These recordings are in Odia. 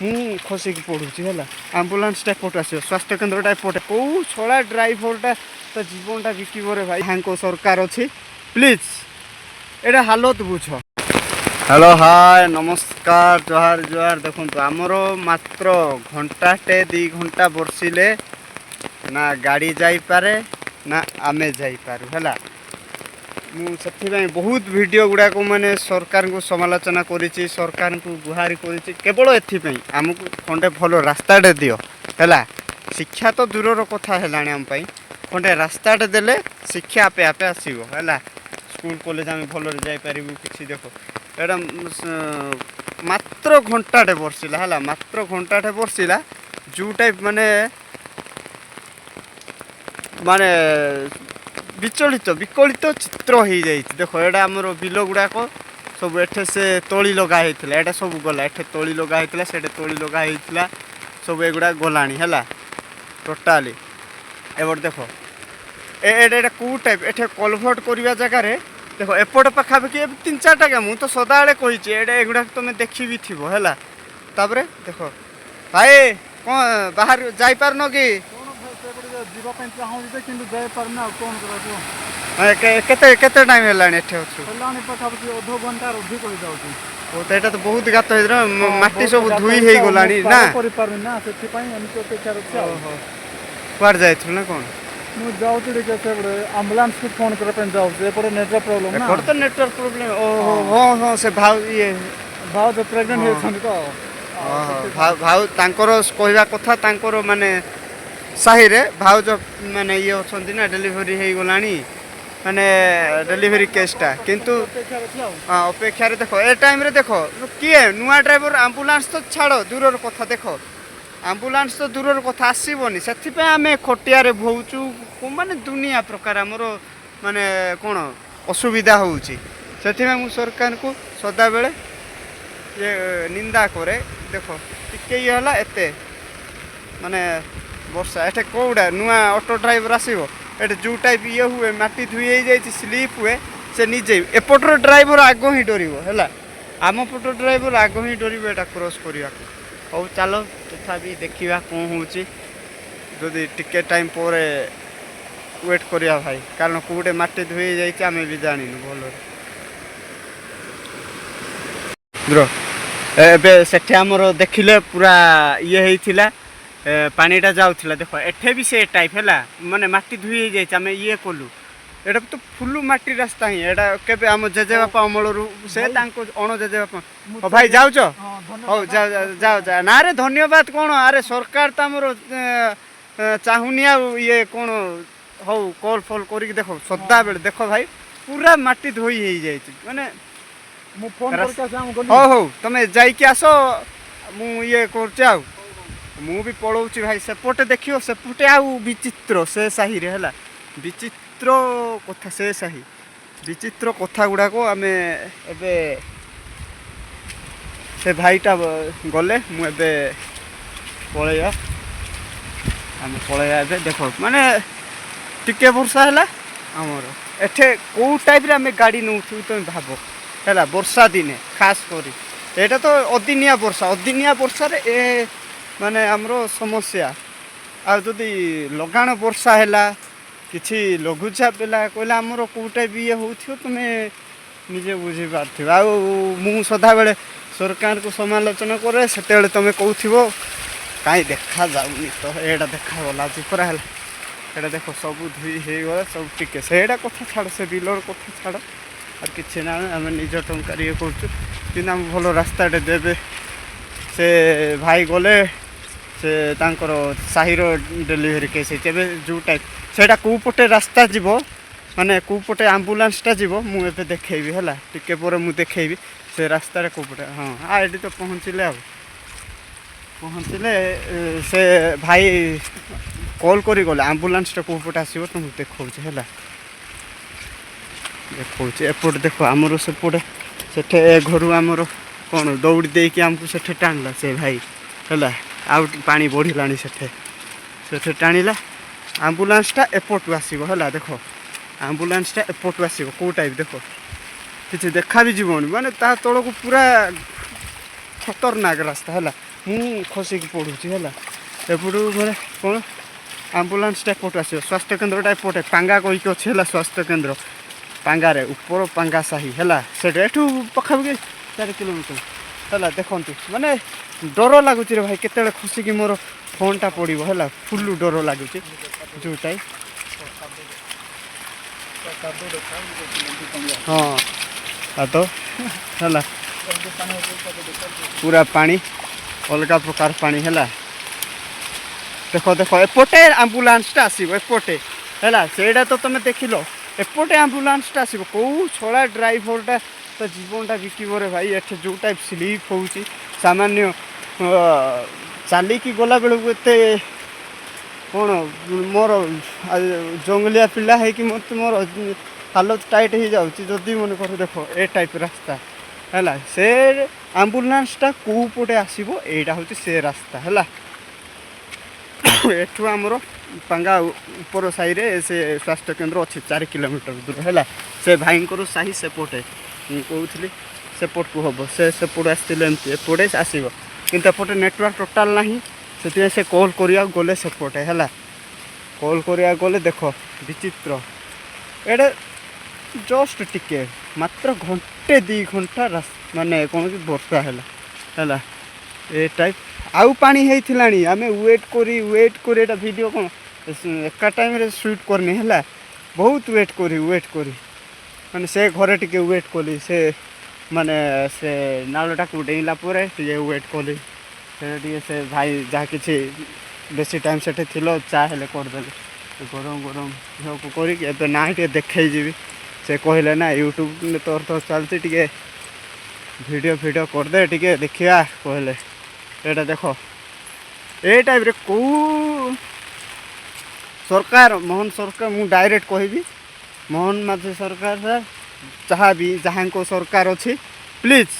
ମୁଁ ଖସିକି ପଡ଼ୁଛି ହେଲା। ଆମ୍ବୁଲାନ୍ସଟା ଏପଟୁ ଆସିବ, ସ୍ୱାସ୍ଥ୍ୟ କେନ୍ଦ୍ରଟା ଏପଟେ। କେଉଁ ଶଳା ଡ୍ରାଇଭରଟା ତା ଜୀବନଟା ବିକିବରେ ଭାଇ? ତାଙ୍କ ସରକାର ଅଛି, ପ୍ଲିଜ୍ ଏଇଟା ହାଲତ ବୁଝ। ହ୍ୟାଲୋ, ହାଏ, ନମସ୍କାର, ଜୁହାର ଜୁହାର। ଦେଖନ୍ତୁ, ଆମର ମାତ୍ର ଘଣ୍ଟାଟେ 2 ଘଣ୍ଟା ବର୍ଷିଲେ ନା ଗାଡ଼ି ଯାଇପାରେ ନା ଆମେ ଯାଇପାରୁ ହେଲା। ମୁଁ ସେଥିପାଇଁ ବହୁତ ଭିଡ଼ିଓ ଗୁଡ଼ାକ ମାନେ ସରକାରଙ୍କୁ ସମାଲୋଚନା କରିଛି, ସରକାରଙ୍କୁ ଗୁହାରି କରିଛି, କେବଳ ଏଥିପାଇଁ, ଆମକୁ ଖଣ୍ଡେ ଭଲ ରାସ୍ତାଟେ ଦିଅ ହେଲା। ଶିକ୍ଷା ତ ଦୂରର କଥା ହେଲାଣି, ଆମ ପାଇଁ ଖଣ୍ଡେ ରାସ୍ତାଟେ ଦେଲେ ଶିକ୍ଷା ଆପେ ଆପେ ଆସିବ ହେଲା। ସ୍କୁଲ କଲେଜ ଆମେ ଭଲରେ ଯାଇପାରିବୁ କିଛି। ଦେଖ, ଏଇଟା ମାତ୍ର ଘଣ୍ଟାଟେ ବର୍ଷିଲା ହେଲା, ମାତ୍ର ଘଣ୍ଟାଟେ ବର୍ଷିଲା, ଯେଉଁ ଟାଇପ୍ ମାନେ ମାନେ ବିଚଳିତ ବିକଳିତ ଚିତ୍ର ହେଇଯାଇଛି। ଦେଖ, ଏଇଟା ଆମର ବିଲ ଗୁଡ଼ାକ ସବୁ। ଏଠି ସେ ତଳି ଲଗା ହେଇଥିଲା, ଏଇଟା ସବୁ ଗଲା। ଏଠି ତଳି ଲଗା ହେଇଥିଲା, ସେଠି ତଳି ଲଗା ହେଇଥିଲା, ସବୁ ଏଗୁଡ଼ା ଗଲାଣି ହେଲା ଟୋଟାଲି। ଏପଟେ ଦେଖ, ଏଇଟା କେଉଁ ଟାଇପ୍? ଏଠି କଲଭର୍ଟ କରିବା ଜାଗାରେ ଦେଖ, ଏପଟେ ପାଖାପାଖି ଏବେ ତିନି ଚାରିଟା ଗାଁ। ମୁଁ ତ ସଦାବେଳେ କହିଛି, ଏଇଟା ଏଗୁଡ଼ାକ ତମେ ଦେଖି ବି ଥିବ ହେଲା। ତାପରେ ଦେଖ ଭାଇ, କ'ଣ ବାହାରୁ ଯାଇପାରୁନ କି? କଣ ଭାଇ, ସେପଟେ ଯିବା ପାଇଁ ଚାହୁଁଛି ଯେ କିନ୍ତୁ ଯାଇପାରୁନି, ଆଉ କଣ କରିବା? କେତେ କେତେ ଟାଇମ୍ ହେଲାଣି ଏଠି ଅଛୁ? ହେଲାଣି ପାଖାପାଖି ଅଧ ଘଣ୍ଟାରୁ ଅଧିକ ହେଇଯାଉଛି। ଓ ତ ଏଇଟା ତ ବହୁତ ଗାତ ହେଇଥିଲା, ମାଟି ବହୁତ ସବୁ ଗାତ ଧୋଇ ହେଇଛି ଆଉ ହେଇଗଲାଣି ମୁଁ ନା? ପାର କରିପାରୁନି ନା, ସେଥିପାଇଁ ଏମିତି ଅପେକ୍ଷାରେ ଅଛି ଆଉ। ଓହୋ, କୁଆଡ଼େ ଯାଇଥିଲୁ ନା କ'ଣ? ମୁଁ ଯାଉଛି ଟିକେ ସେପଟେ, ଆମ୍ବୁଲାନ୍ସକୁ ଫୋନ୍ କରିବା ପାଇଁ ଯାଉଛି। ଏପଟେ ନେଟୱାର୍କ ପ୍ରୋବ୍ଲେମ୍ ନା। ଏପଟେ ତ ନେଟୱାର୍କ ପ୍ରୋବ୍ଲେମ୍। ଓହୋ, ହଁ, ସେ ଭାଉ ଇଏ ଭାଉଜ ପ୍ରେଗନେଣ୍ଟ ହେଇଛନ୍ତି ତ। ଓହୋ, ଭାଉ ତାଙ୍କର କହିବା କଥା, ତାଙ୍କର ମାନେ ସାହିରେ ଭାଉଜ ମାନେ ଇଏ ଅଛନ୍ତି ନା, ଡେଲିଭରି ହେଇଗଲାଣି, ମାନେ ଡେଲିଭରି କେସ୍ଟା କିନ୍ତୁ ଅପେକ୍ଷାରେ ଅଛି ଆଉ। ହଁ, ଅପେକ୍ଷାରେ। ଦେଖ, ଏ ଟାଇମ୍ରେ ଦେଖ, କିଏ ନୂଆ ଡ୍ରାଇଭର, ଆମ୍ବୁଲାନ୍ସ ତ ଛାଡ଼ ଦୂରର କଥା। ଦେଖ, ଆମ୍ବୁଲାନ୍ସ ତ ଦୂରର କଥା, ଆସିବନି। ସେଥିପାଇଁ ଆମେ ଖଟିଆରେ ଭୋଉଛୁ, ମାନେ ଦୁନିଆ ପ୍ରକାର ଆମର ମାନେ କ'ଣ ଅସୁବିଧା ହେଉଛି। ସେଥିପାଇଁ ମୁଁ ସରକାରଙ୍କୁ ସଦାବେଳେ ଇଏ ନିନ୍ଦା କରେ। ଦେଖ, ଟିକେ ଇଏ ହେଲା, ଏତେ ମାନେ ବର୍ଷା। ଏଠି କେଉଁଟା ନୂଆ ଅଟୋ ଡ୍ରାଇଭର ଆସିବ? ଏଠି ଯେଉଁ ଟାଇପ୍ ଇଏ ହୁଏ, ମାଟି ଧୋଇ ହେଇଯାଇଛି, ସ୍ଲିପ୍ ହୁଏ, ସେ ନିଜେ ଏପଟର ଡ୍ରାଇଭର ଆଗ ହିଁ ଡରିବ ହେଲା। ଆମ ପଟ ଡ୍ରାଇଭର ଆଗ ହିଁ ଡରିବ ଏଇଟା କ୍ରସ୍ କରିବାକୁ। ହଉ ଚାଲ, ତଥାପି ଦେଖିବା କ'ଣ ହେଉଛି। ଯଦି ଟିକେ ଟାଇମ୍ ପରେ ୱେଟ୍ କରିବା ଭାଇ, କାରଣ କେଉଁଟେ ମାଟି ଧୋଇ ହେଇଯାଇଛି ଆମେ ବି ଜାଣିନୁ ଭଲରେ। ବ୍ରୋ, ଏବେ ସେଠି ଆମର ଦେଖିଲେ ପୁରା ଇଏ ହେଇଥିଲା, ପାଣିଟା ଯାଉଥିଲା। ଦେଖ, ଏଠେ ବି ସେ ଟାଇପ୍ ହେଲା, ମାନେ ମାଟି ଧୋଇ ହେଇଯାଇଛି। ଆମେ ଇଏ କଲୁ, ଏଇଟା ତ ଫୁଲୁ ମାଟି ରାସ୍ତା ହିଁ। ଏଇଟା କେବେ ଆମ ଜେଜେବାପା ଅମଳରୁ ସେ ଭାଇ। ତାଙ୍କ ଅଣ ଜେଜେବାପା ମୁଁ ହଉ ଭାଇ, ଯାଉଛ? ହଁ, ଧନ୍ୟବାଦ। ହଉ, ଯାଅ ଯାଅ ଯାଅ। ନା ରେ, ଧନ୍ୟବାଦ କ'ଣ? ଆରେ ସରକାର ତ ଆମର ଏ, ଏ, ଚାହୁଁନି ଆଉ ଇଏ କ'ଣ। ହଉ, କଲ୍ ଫଲ୍ କରିକି ଦେଖ ସଦାବେଳେ। ଦେଖ ଭାଇ, ପୁରା ମାଟି ଧୋଇ ହେଇଯାଇଛି ମାନେ। ମୁଁ ଫୋନ୍ କରିକି ଆସି ଆମ ଗଲି। ହଉ ହଉ, ତମେ ଯାଇକି ଆସ, ମୁଁ ଇଏ କରୁଛି ଆଉ ମୁଁ ବି ପଳଉଛି ଭାଇ। ସେପଟେ ଦେଖିବ, ସେପଟେ ଆଉ ବିଚିତ୍ର ସେ ସାହିରେ ହେଲା, ବିଚିତ୍ର କଥା। ସେ ସାହି ବିଚିତ୍ର କଥା ଗୁଡ଼ାକ ଆମେ ଏବେ ସେ ଭାଇଟା ଗଲେ ମୁଁ ଏବେ ପଳେଇବା, ଆମେ ପଳେଇବା ଏବେ। ଦେଖ, ମାନେ ଟିକେ ବର୍ଷା ହେଲା, ଆମର ଏଠି କେଉଁ ଟାଇପ୍ରେ ଆମେ ଗାଡ଼ି ନେଉଥିବୁ ତମେ ଭାବ ହେଲା। ବର୍ଷା ଦିନେ ଖାସ କରି, ଏଇଟା ତ ଅଦିନିଆ ବର୍ଷା। ଅଦିନିଆ ବର୍ଷାରେ ଏ ମାନେ ଆମର ସମସ୍ୟା। ଆଉ ଯଦି ଲଗାଣ ବର୍ଷା ହେଲା, କିଛି ଲଘୁଚାପ ହେଲା କହିଲେ ଆମର କେଉଁ ଟାଇପ୍ ଇଏ ହେଉଥିବ ତୁମେ ନିଜେ ବୁଝିପାରୁଥିବ। ଆଉ ମୁଁ ସଦାବେଳେ ସରକାରଙ୍କୁ ସମାଲୋଚନା କରେ, ସେତେବେଳେ ତୁମେ କହୁଥିବ କାହିଁ ଦେଖାଯାଉନି ତ। ଏଇଟା ଦେଖାଗଲା ଆଜି ପରା ହେଲା। ଏଇଟା ଦେଖ, ସବୁ ଧୋଇ ହେଇଗଲା ସବୁ। ଟିକେ ସେଇଟା କଥା ଛାଡ଼, ସେ ବିଲର କଥା ଛାଡ଼, ଆଉ କିଛି ନା। ଆମେ ନିଜ ଟଙ୍କାରେ ଇଏ କରୁଛୁ, କିନ୍ତୁ ଆମକୁ ଭଲ ରାସ୍ତାଟେ ଦେବେ। ସେ ଭାଇ ଗଲେ, ସେ ତାଙ୍କର ସାହିର ଡେଲିଭରି କେସ୍ ହେଇଛି। ଏବେ ଯେଉଁ ଟାଇପ୍ ସେଇଟା କେଉଁ ପଟେ ରାସ୍ତା ଯିବ, ମାନେ କେଉଁ ପଟେ ଆମ୍ବୁଲାନ୍ସଟା ଯିବ, ମୁଁ ଏବେ ଦେଖେଇବି ହେଲା। ଟିକେ ପରେ ମୁଁ ଦେଖେଇବି ସେ ରାସ୍ତାରେ କେଉଁ ପଟେ। ହଁ, ଏଠି ତ ପହଞ୍ଚିଲେ। ଆଉ ପହଞ୍ଚିଲେ ସେ ଭାଇ କଲ୍ କରି ଗଲେ, ଆମ୍ବୁଲାନ୍ସଟା କେଉଁ ପଟେ ଆସିବ ତ ମୁଁ ଦେଖାଉଛି ହେଲା, ଦେଖାଉଛି। ଏପଟେ ଦେଖ, ଆମର ସେପଟେ ସେଠେ ଏ ଘରୁ ଆମର କ'ଣ ଦୌଡ଼ି ଦେଇକି ଆମକୁ ସେଠେ ଟାଣିଲା ସେ ଭାଇ ହେଲା। ଆଉ ପାଣି ବଢ଼ିଲାଣି ସେଠେ, ସେଠେ ଟାଣିଲା। ଆମ୍ବୁଲାନ୍ସଟା ଏପଟୁ ଆସିବ ହେଲା। ଦେଖ, ଆମ୍ବୁଲାନ୍ସଟା ଏପଟୁ ଆସିବ। କେଉଁ ଟାଇପ୍ ଦେଖ, କିଛି ଦେଖା ବି ଯିବନି, ମାନେ ତା ତଳକୁ ପୁରା ଖତରନାକ ରାସ୍ତା ହେଲା। ମୁଁ ଖସିକି ପଡ଼ୁଛି ହେଲା। ଏପଟୁ ମାନେ କ'ଣ ଆମ୍ବୁଲାନ୍ସଟା ଏପଟୁ ଆସିବ। ସ୍ୱାସ୍ଥ୍ୟ କେନ୍ଦ୍ରଟା ଏପଟେ ପାଙ୍ଗା କହିକି ଅଛି ହେଲା। ସ୍ୱାସ୍ଥ୍ୟ କେନ୍ଦ୍ର ପାଙ୍ଗାରେ, ଉପର ପାଙ୍ଗା ସାହି ହେଲା। ସେଠି ଏଠୁ ପାଖାପାଖି 4 କିଲୋମିଟର ହେଲା। ଦେଖନ୍ତୁ, ମାନେ ଡର ଲାଗୁଛି ରେ ଭାଇ, କେତେବେଳେ ଖସିକି ମୋର ଫୋନ୍ଟା ପଡ଼ିବ ହେଲା। ଫୁଲ୍ ଡର ଲାଗୁଛି ଯେଉଁଟା। ହଁ, ତ ହେଲା ପୁରା ପାଣି, ଅଲଗା ପ୍ରକାର ପାଣି ହେଲା। ଦେଖ ଦେଖ, ଏପଟେ ଆମ୍ବୁଲାନ୍ସଟା ଆସିବ ଏପଟେ ହେଲା। ସେଇଟା ତ ତମେ ଦେଖିଲ, ଏପଟେ ଆମ୍ବୁଲାନ୍ସଟା ଆସିବ। କେଉଁ ଛଡ଼ା ଡ୍ରାଇଭରଟା ତା ଜୀବନଟା ବିକିବ ରେ ଭାଇ? ଏଠି ଯେଉଁ ଟାଇପ୍ ସ୍ଲିପ୍ ହେଉଛି, ସାମାନ୍ୟ ଚାଲିକି ଗଲା ବେଳକୁ ଏତେ କ'ଣ, ମୋର ଜଙ୍ଗଲିଆ ପିଲା ହେଇକି ମୋତେ ମୋର ହାଲତ ଟାଇଟ୍ ହେଇଯାଉଛି। ଯଦି ମନେକର ଦେଖ, ଏ ଟାଇପ୍ ରାସ୍ତା ହେଲା, ସେ ଆମ୍ବୁଲାନ୍ସଟା କେଉଁ ପଟେ ଆସିବ? ଏଇଟା ହେଉଛି ସେ ରାସ୍ତା ହେଲା। ଏଠୁ ଆମର ପାଙ୍ଗା ଉପର ସାହିରେ ସେ ସ୍ୱାସ୍ଥ୍ୟ କେନ୍ଦ୍ର ଅଛି, 4 କିଲୋମିଟର ଦୂର ହେଲା। ସେ ଭାଇଙ୍କର ସାହି ସେପଟେ, ମୁଁ କହୁଥିଲି ସେପଟକୁ ହେବ। ସେ ସେପଟୁ ଆସିଥିଲେ, ଏମିତି ଏପଟେ ଆସିବ, କିନ୍ତୁ ଏପଟେ ନେଟୱାର୍କ ଟୋଟାଲ୍ ନାହିଁ। ସେଥିପାଇଁ ସେ କଲ୍ କରିବାକୁ ଗଲେ ସେପଟେ ହେଲା। କଲ୍ କରିବାକୁ ଗଲେ ଦେଖ ବିଚିତ୍ର, ଏଇଟା ଜଷ୍ଟ ଟିକେ ମାତ୍ର ଘଣ୍ଟେ 2 ଘଣ୍ଟା ମାନେ କ'ଣ କି ବର୍ଷା ହେଲା ହେଲା ଏ ଟାଇପ୍ ଆଉ ପାଣି ହେଇଥିଲାଣି। ଆମେ ୱେଟ୍ କରି ୱେଟ୍ କରି, ଏଇଟା ଭିଡ଼ିଓ କ'ଣ ଏକା ଟାଇମ୍ରେ ସୁଟ୍ କରିନି ହେଲା। ବହୁତ ୱେଟ୍ କରି ୱେଟ୍ କରି, ମାନେ ସେ ଘରେ ଟିକେ ୱେଟ୍ କଲି, ସେ ମାନେ ସେ ନାଳଟାକୁ ଡେଇଁଲା ପରେ ଟିକେ ୱେଟ୍ କଲି। ସେଟା ଟିକେ ସେ ଭାଇ ଯାହା କିଛି ବେଶୀ ଟାଇମ୍ ସେଠି ଥିଲ, ଚା ହେଲେ କରିଦେଲେ ଗରମ ଗରମ ଘିଅକୁ କରିକି। ଏବେ ନା ଟିକେ ଦେଖେଇ ଯିବି। ସେ କହିଲେ ନା ୟୁଟ୍ୟୁବ୍ ତୋର ତ ଚାଲିଛି, ଟିକେ ଭିଡ଼ିଓ ଫିଡ଼ିଓ କରିଦେ, ଟିକେ ଦେଖିବା କହିଲେ। ଏଇଟା ଦେଖ, ଏ ଟାଇପ୍ରେ କେଉଁ ସରକାର, ମୋହନ ସରକାର, ମୁଁ ଡାଇରେକ୍ଟ କହିବି, ମୋହନ ମାଝୀ ସରକାର ସାର୍, ଯାହା ବି ଯାହାଙ୍କ ସରକାର ଅଛି, ପ୍ଲିଜ୍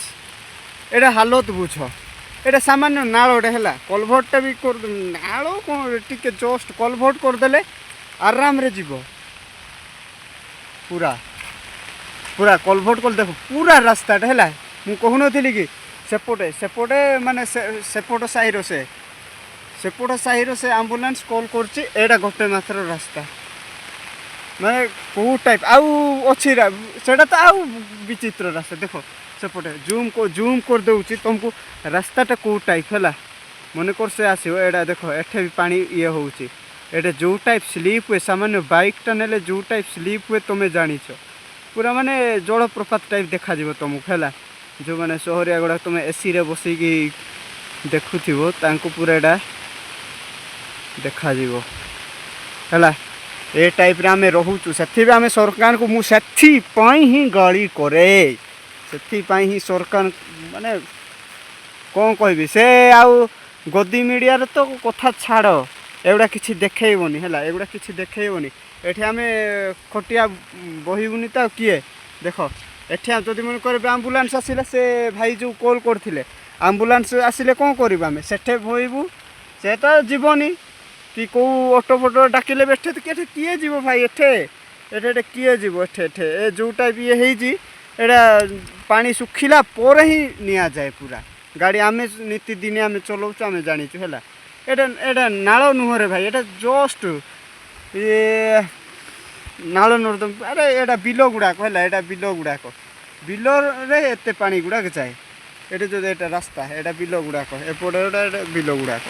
ଏଇଟା ହାଲତ ବୁଝ। ଏଇଟା ସାମାନ୍ୟ ନାଳଟେ ହେଲା, କଲଭର୍ଟଟା ବି କରି, ନାଳ କ'ଣ, ଟିକେ ଜଷ୍ଟ କଲଭର୍ଟ କରିଦେଲେ ଆରାମରେ ଯିବ। ପୁରା ପୁରା କଲଭର୍ଟ କଲେ ଦେଖ ପୁରା ରାସ୍ତାଟା ହେଲା। ମୁଁ କହୁନଥିଲି କି ସେପଟେ ସେପଟେ ମାନେ ସେପଟ ସାହିର, ସେ ସେପଟ ସାହିର ସେ ଆମ୍ବୁଲାନ୍ସ କଲ୍ କରୁଛି। ଏଇଟା ଗୋଟେ ମାତ୍ର ରାସ୍ତା, ମାନେ କେଉଁ ଟାଇପ୍ ଆଉ ଅଛି ସେଇଟା ତ ଆଉ ବିଚିତ୍ର ରାସ୍ତା। ଦେଖ ସେପଟେ, ଜୁମ୍ ଜୁମ୍ କରିଦେଉଛି ତୁମକୁ, ରାସ୍ତାଟା କେଉଁ ଟାଇପ୍ ହେଲା। ମନେକର ସେ ଆସିବ, ଏଇଟା ଦେଖ, ଏଠି ବି ପାଣି ଇଏ ହେଉଛି। ଏଇଟା ଯେଉଁ ଟାଇପ୍ ସ୍ଲିପ୍ ହୁଏ, ସାମାନ୍ୟ ବାଇକ୍ଟା ନେଲେ ଯେଉଁ ଟାଇପ୍ ସ୍ଲିପ୍ ହୁଏ ତୁମେ ଜାଣିଛ, ପୁରା ମାନେ ଜଳପ୍ରପାତ ଟାଇପ୍ ଦେଖାଯିବ ତୁମକୁ ହେଲା। ଯେଉଁମାନେ ସହରିଆ ଗୁଡ଼ାକ ତୁମେ ଏସିରେ ବସିକି ଦେଖୁଥିବ, ତାଙ୍କୁ ପୁରା ଏଇଟା ଦେଖାଯିବ ହେଲା। ଏ ଟାଇପ୍ରେ ଆମେ ରହୁଛୁ। ସେଥିପାଇଁ ଆମେ ସରକାରଙ୍କୁ, ମୁଁ ସେଥିପାଇଁ ହିଁ ଗାଳି କରେ, ସେଥିପାଇଁ ହିଁ ସରକାର, ମାନେ କ'ଣ କହିବି, ସେ ଆଉ ଗୋଦି ମିଡ଼ିଆରେ ତ କଥା ଛାଡ଼, ଏଗୁଡ଼ା କିଛି ଦେଖେଇବନି ହେଲା। ଏଗୁଡ଼ା କିଛି ଦେଖେଇବନି। ଏଠି ଆମେ ଖଟିଆ ବହିବୁନି ତ ଆଉ କିଏ? ଦେଖ, ଏଠି ଆଉ ଯଦି ମନେ କରିବେ ଆମ୍ବୁଲାନ୍ସ ଆସିଲା, ସେ ଭାଇ ଯେଉଁ କଲ୍ କରିଥିଲେ, ଆମ୍ବୁଲାନ୍ସ ଆସିଲେ କ'ଣ କରିବୁ ଆମେ? ସେଠି ବୋହିବୁ, ସେ ତ ଯିବନି କି କେଉଁ ଅଟୋ ଫଟୋ ଡାକିଲେ ବି ଏଠି ଏଠି କିଏ ଯିବ ଭାଇ? ଏଠେ ଏଠି ଏଠି କିଏ ଯିବ? ଏଠେ ଏଠେ ଏ ଯେଉଁ ଟାଇପ୍ ଇଏ ହେଇଛି, ଏଇଟା ପାଣି ଶୁଖିଲା ପରେ ହିଁ ନିଆଯାଏ ପୁରା ଗାଡ଼ି। ଆମେ ନିତିଦିନ ଆମେ ଚଲାଉଛୁ, ଆମେ ଜାଣିଛୁ ହେଲା। ଏଇଟା ଏଇଟା ନାଳ ନୁହଁରେ ଭାଇ, ଏଇଟା ଜଷ୍ଟ ଇଏ ନାଳ ନର୍ଦ୍ଦମା। ଆରେ ଏଇଟା ବିଲ ଗୁଡ଼ାକ ହେଲା, ଏଇଟା ବିଲ ଗୁଡ଼ାକ, ବିଲରେ ଏତେ ପାଣି ଗୁଡ଼ାକ ଯାଏ। ଏଠି ଯଦି ଏଇଟା ରାସ୍ତା, ଏଇଟା ବିଲ ଗୁଡ଼ାକ, ଏପଟେ ଏଇଟା ଏଇଟା ବିଲ ଗୁଡ଼ାକ।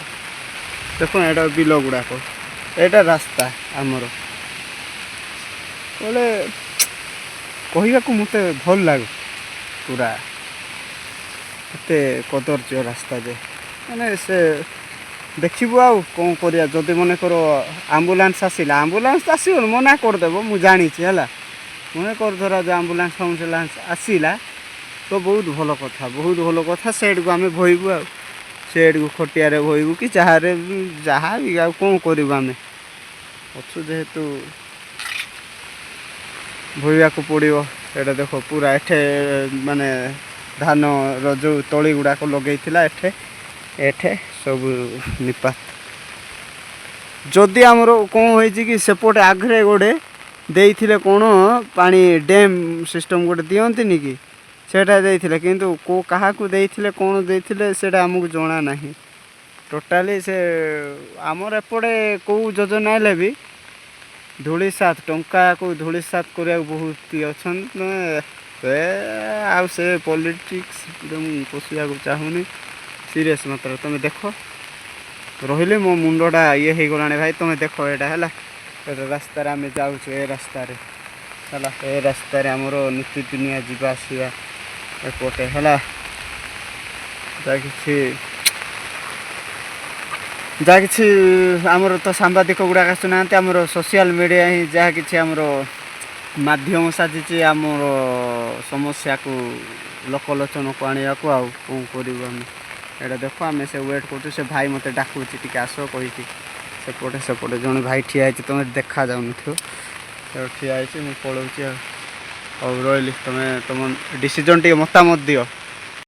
ଦେଖ, ଏଇଟା ବିଲ ଗୁଡ଼ାକ, ଏଇଟା ରାସ୍ତା ଆମର ବୋଲେ କହିବାକୁ ମୋତେ ଭଲ ଲାଗୁ ପୁରା। ଏତେ କଦର୍ଯ୍ୟ ରାସ୍ତା ଯେ ମାନେ ସେ ଦେଖିବୁ ଆଉ କ'ଣ କରିବା। ଯଦି ମନେକର ଆମ୍ବୁଲାନ୍ସ ଆସିଲା, ଆମ୍ବୁଲାନ୍ସ ତ ଆସିବନି, ମନା କରିଦେବ, ମୁଁ ଜାଣିଛି ହେଲା। ମନେକର ଧର ଯେ ଆମ୍ବୁଲାନ୍ସ ଫାମ୍ବୁଲାନ୍ସ ଆସିଲା ତ ବହୁତ ଭଲ କଥା, ବହୁତ ଭଲ କଥା। ସେଇଠିକୁ ଆମେ ବୋହିବୁ, ଆଉ ସେଇଠିକୁ ଖଟିଆରେ ବୋହିବୁ କି ଯାହାରେ ଯାହା ବି, ଆଉ କ'ଣ କରିବୁ? ଆମେ ଅଛୁ ଯେହେତୁ ବୋହିବାକୁ ପଡ଼ିବ। ଏଇଟା ଦେଖ ପୁରା ଏଠେ ମାନେ ଧାନର ଯେଉଁ ତଳି ଗୁଡ଼ାକ ଲଗେଇଥିଲା, ଏଠେ ଏଠେ ସବୁ ନିପାତ। ଯଦି ଆମର କ'ଣ ହେଇଛି କି ସେପଟେ ଆଗରେ ଗୋଟେ ଦେଇଥିଲେ କ'ଣ ପାଣି ଡ୍ୟାମ୍ ସିଷ୍ଟମ୍ ଗୋଟେ ଦିଅନ୍ତିନି କି, ସେଇଟା ଦେଇଥିଲେ, କିନ୍ତୁ କେଉଁ କାହାକୁ ଦେଇଥିଲେ, କ'ଣ ଦେଇଥିଲେ, ସେଇଟା ଆମକୁ ଜଣା ନାହିଁ ଟୋଟାଲି। ସେ ଆମର ଏପଟେ କେଉଁ ଯୋଜନା ହେଲେ ବି ଧୂଳିସାତ ଟଙ୍କାକୁ ଧୂଳିସାତ କରିବାକୁ ବହୁତ ଇଏ ଅଛନ୍ତି। ସେ ଆଉ ସେ ପଲିଟିକ୍ସ ମୁଁ ପଶିବାକୁ ଚାହୁଁନି ସିରିୟସ୍ ମାତ୍ର। ତୁମେ ଦେଖ, ରହିଲେ ମୋ ମୁଣ୍ଡଟା ଇଏ ହେଇଗଲାଣି ଭାଇ। ତୁମେ ଦେଖ, ଏଇଟା ହେଲା, ଏଇଟା ରାସ୍ତାରେ ଆମେ ଯାଉଛୁ, ଏ ରାସ୍ତାରେ ହେଲା। ଏ ରାସ୍ତାରେ ଆମର ନିତିଦିନିଆ ଯିବା ଆସିବା ଏପଟେ ହେଲା। ଯାହା କିଛି ଆମର ତ ସାମ୍ବାଦିକ ଗୁଡ଼ାକ ଆସୁନାହାନ୍ତି, ଆମର ସୋସିଆଲ ମିଡ଼ିଆ ହିଁ ଯାହା କିଛି ଆମର ମାଧ୍ୟମ ସାଜିଛି ଆମର ସମସ୍ୟାକୁ ଲୋକଲୋଚନକୁ ଆଣିବାକୁ। ଆଉ କ'ଣ କରିବୁ ଆମେ? ଏଇଟା ଦେଖ, ଆମେ ସେ ୱେଟ୍ କରୁଛୁ। ସେ ଭାଇ ମୋତେ ଡାକୁଛି, ଟିକେ ଆସ କହିକି। ସେପଟେ ସେପଟେ ଜଣେ ଭାଇ ଠିଆ ହେଇଛି, ତୁମେ ଦେଖା ଯାଉନଥିବ, ସେ ଠିଆ ହେଇଛି। ମୁଁ ପଳାଉଛି ଆଉ। ହଉ, ରହିଲି। ତୁମେ ତୁମ ଡିସିଜନ୍ ଟିକେ ମତାମତ ଦିଅ।